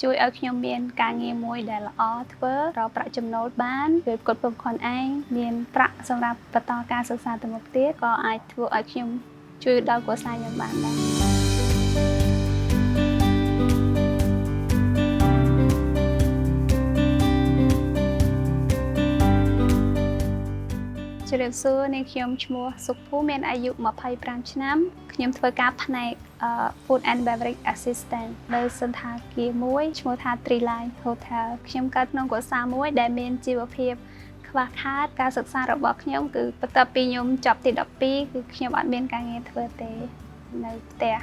ជួយឲ្យខ្ញុំមានការងារមួយដែលល្អធ្វើរកប្រាក់ចំណូលបានជួយផ្គត់ផ្គង់ខ្លួនឯងមានប្រាក់សម្រាប់បន្តការសិក្សាទៅមុខទៀតក៏អាចធ្វើឲ្យខ្ញុំជួយដល់គ្រួសារខ្ញុំបានដែរ ជម្រាបសួរនាងខ្ញុំឈ្មោះសុខភូមានអាយុ25ឆ្នាំខ្ញុំធ្វើការផ្នែក Food and Beverage Assistant នៅសណ្ឋាគារមួយឈ្មោះថា Tree Line Hotel។ ខ្ញុំកើតក្នុងគ្រួសារមួយដែលមានជីវភាពខ្វះខាតការសិក្សារបស់ខ្ញុំគឺបន្ទាប់ពីខ្ញុំចប់ទី12គឺខ្ញុំអត់មានការងារធ្វើទេនៅផ្ទះ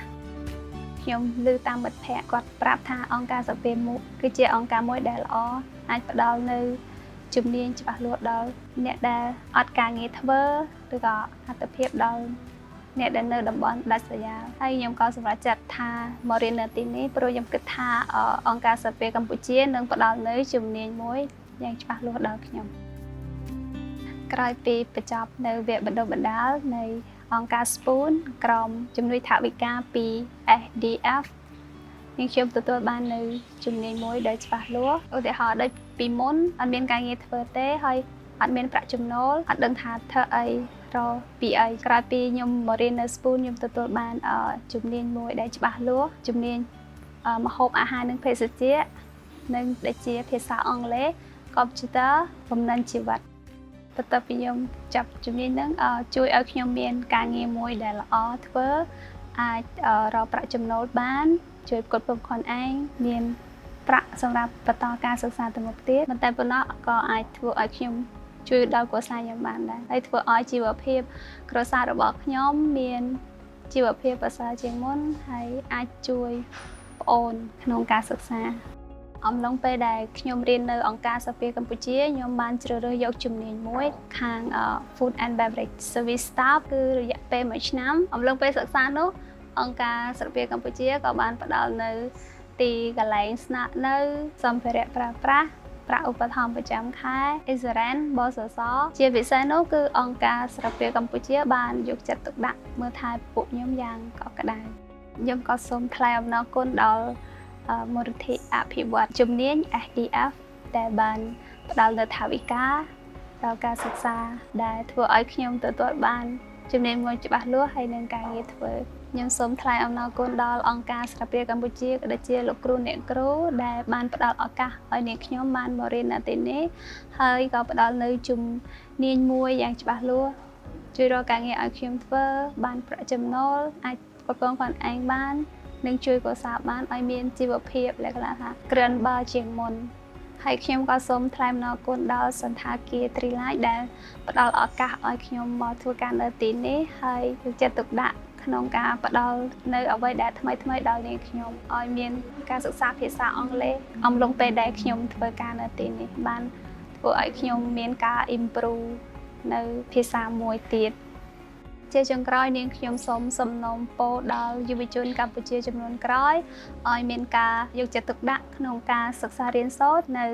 ខ្ញុំឮតាមមិត្តភ័ក្តិគាត់ប្រាប់ថាអង្គការសភាមុខគឺជាអង្គការមួយដែលល្អអាចផ្ដល់នៅជំនាញច្បាស់លាស់ដល់អ្នកដែលអត់ការងារធ្វើឬក៏អត្ថភាពដល់អ្នកដែលនៅតំបន់ដាច់ស្រយាលហើយខ្ញុំក៏សម្រេចចិត្តថាមករៀននៅទីនេះព្រោះខ្ញុំគិតថាអង្គការសភាកម្ពុជានឹងផ្ដល់នៅជំនាញមួយយ៉ាងច្បាស់លាស់ដល់ខ្ញុំក្រោយពីបញ្ចប់នៅវគ្គបណ្ដុះបណ្ដាលនៃអង្គការ Spoon ក្រោមជំនួយថវិកាពី SDF នាងខ្ញុំទទួលបាននៅជំនាញមួយដែលច្បាស់លាស់ឧទាហរណ៍ដូចពីមុនអត់មានការងារធ្វើទេហើយអត់មានប្រាក់ចំណូលអត់ដឹងថាធ្វើអីរកពីអីក្រោយពីខ្ញុំមករៀននៅ Spoon ខ្ញុំទទួលបានជំនាញមួយដែលច្បាស់លាស់ជំនាញម្ហូបអាហារនិងភេសជ្ជៈនិងដែលជាភាសាអង់គ្លេសកុំព្យូទ័របំណិនជីវិតបន្ទាប់ពីខ្ញុំចាប់ជំនាញហ្នឹងជួយឲ្យខ្ញុំមានការងារមួយដែលល្អធ្វើអាចរកប្រាក់ចំណូលបាន ជួយផ្គត់ផ្គង់ខ្លួនឯងមានប្រាក់សម្រាប់បន្តការសិក្សាទៅមុខទៀតមិនតែប៉ុណ្ណោះក៏អាចធ្វើឲ្យខ្ញុំជួយដល់គ្រួសារខ្ញុំបានដែរហើយធ្វើឲ្យជីវភាពគ្រួសាររបស់ខ្ញុំមានជីវភាពប្រសើរជាងមុនហើយអាចជួយប្អូនក្នុងការសិក្សាអំឡុងពេលដែលខ្ញុំរៀននៅអង្គការសភាកម្ពុជាខ្ញុំបានជ្រើសរើសយកជំនាញមួយខាង Food and Beverage Service Staff គឺរយៈពេល1ឆ្នាំអំឡុងពេលសិក្សានោះអង្គការស្រពាកម្ពុជាក៏បានផ្ដល់នៅទីកន្លែងស្នាក់នៅសម្ភារៈប្រើប្រាស់ប្រាក់ឧបត្ថម្ភប្រចាំខែអ៊ីស្រាអែលបសសជាពិសេសនោះគឺអង្គការស្រពាកម្ពុជាបានយកចិត្តទុកដាក់មើលថែពួកខ្ញុំយ៉ាងកក់ក្ដៅខ្ញុំក៏សូមថ្លែងអំណរគុណដល់មូលនិធិអភិវឌ្ឍជំនាញ SDF ដែលបានផ្ដល់នូវថវិកាដល់ការសិក្សាដែលធ្វើឲ្យខ្ញុំទទួលបានជំនាញមួយច្បាស់លាស់ហើយនឹងការងារធ្វើខ្ញុំសូមថ្លែងអំណរគុណដល់អង្គការស្រាព្រាកម្ពុជាក៏ដូចជាលោកគ្រូអ្នកគ្រូដែលបានផ្ដល់ឱកាសឲ្យនាងខ្ញុំបានមករៀននៅទីនេះហើយក៏ផ្ដល់នៅជំនាញមួយយ៉ាងច្បាស់លាស់ជួយរកការងារឲ្យខ្ញុំធ្វើបានប្រាក់ចំណូលអាចផ្គត់ផ្គង់ខ្លួនឯងបាននិងជួយគ្រួសារបានឲ្យមានជីវភាពលក្ខណៈថាក្រាន់បើជាងមុនហើយខ្ញុំក៏សូមថ្លែងអំណរគុណដល់សណ្ឋាគារទ្រីឡាយដែលផ្ដល់ឱកាសឲ្យខ្ញុំមកធ្វើការនៅទីនេះហើយយកចិត្តទុកដាក់ក្នុងការផ្ដល់នៅអ្វីដែលថ្មីថ្មីដល់នាងខ្ញុំឲ្យមានការសិក្សាភាសាអង់គ្លេសអំឡុងពេលដែលខ្ញុំធ្វើការនៅទីនេះបានធ្វើឲ្យខ្ញុំមានការ improve នៅភាសាមួយទៀតជាចុងក្រោយនាងខ្ញុំសូមសំណូមពរដល់យុវជនកម្ពុជាចំនួនក្រោយឲ្យមានការយកចិត្តទុកដាក់ក្នុងការសិក្សារៀនសូត្រនៅ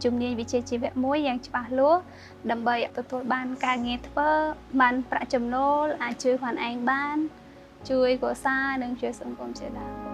ជំនាញវិជ្ជាជីវៈមួយយ៉ាងច្បាស់លាស់ដើម្បីទទួលបានការងារធ្វើបានប្រាក់ចំណូលអាចជួយខ្លួនឯងបាន ជួយគ្រួសារនិងជួយសង្គមជាដើម។